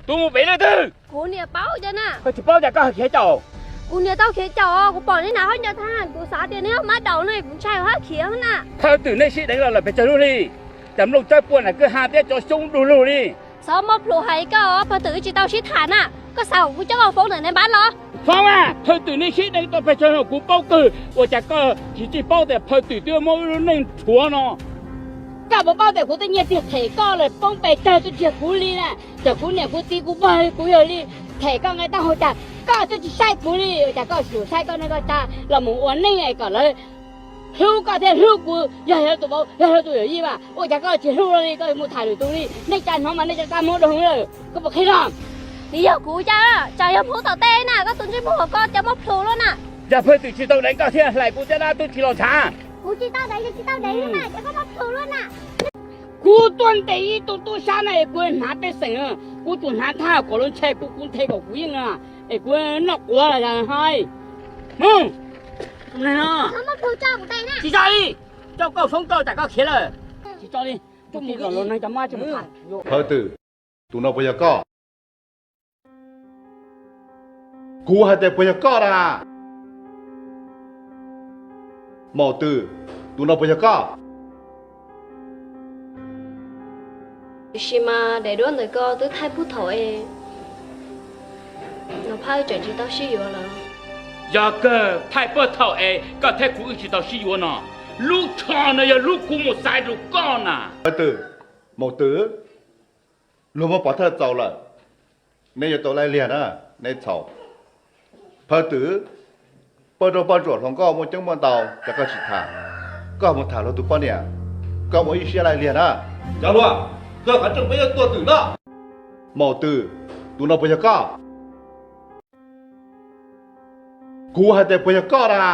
Tus mus pem leej twg? Kuv niam paub cov na. Koj tsis paub cas koj khiav caum? Kuv niam tau khiav caum, kuv pom neb hnav hab nco thab, kuv xav tias neb yog mab daum no kuv ntshai hab khiav na. Phawj Twm, nej sib deev los lawm pes tsawg lub hli? Cas nplooj tsawb puag nram kwj ha thiab cov xyoob du lug li. Txhob muab plhus hais koj, Phawj Twm wb tsis tau sib tham na. Koj xav kom kuv coj koj foob ntawm nais npab los? Txhob mas, Phawj Twm, nej sib deev tau pes tsawg no kuv paub kawg, ua cas koj tsis txawj paub tias Phawj Twm twb muab wb lub neej rhuav no? Koj puas paub tias kuv twb nyiag txiag them koj lawm poob pes tsawg tuaj nrhiav kuv li na? Txawm kuv niam kuv txiv kuv pog kuv yawg li them koj nqe taub hau cas koj twb tsis saib kuv li, ua cas koj tsuas saib koj neej koj tsa los mus ua neej es kom lawv hlub koj thiab hlub kuv, yog lawv tus vauv yog lawv tus yawm yij mas, ua cas koj tsis hlub li, koj mus tham lwm tus li, neej tsa hnov mas neej tsa tsa muab dua lawm, koj puas qhib los? Tsis yog kuv cas, tsam yog Hmoob tom tej na, koj tus ntsej muag hos koj cov muab plhus luaj na. Yog Phawj Twm tsis tau deev koj thiaj hlais kuv thiab dab tub tsis los ntshav. Kuv tsis tau deev, yog tsis tau deev na, cov koj muab plhus luaj na. Kuv tuaj ntes ib tug tub sab na es kuv hnav pej xeem, kuv tsuas hnav thaj kom lawv ntshai kuv, kuv nthe kom kuv yeej na, es kuv noj quav los yog hais. Mus, tsis tso li, coj koj foob koj tsam koj khiav lawm. Tsis tso li, tus tij kom los neeg cov mab tsis mus tham. Phawj Twm, tus no puas yog koj? Kuv hais tias puas yog koj na? Maum Twm, tus no puas yog koj? Tiam sis mas daim duab ntawm koj twb thaij puag thaum es Nom Phaj wb tseem tsis tau sib yuav lawm. Yog kawg, thaij puag thaum es koj thiab kuv wb tsis tau sib yuav no, lub tsho no yog lub kuv mus xaiv rau koj na. Phawj Twm, Maum Twm, luag muab pov thawj txaus lawm, neb yuav tau laij liag na, neb txhaum. Phawj Twm, poj rau poj ntsuam hluas nkauj muaj coob muaj ntau, cas koj tsis tham? Koj mus tham luag tus poj niam, koj muaj ib siab laij liag na. Cov hluas, koj qhov tseem peb yuav tuag twm no. Maum Twm, tus no puas yog koj? Kuv hais tias puas yog koj na?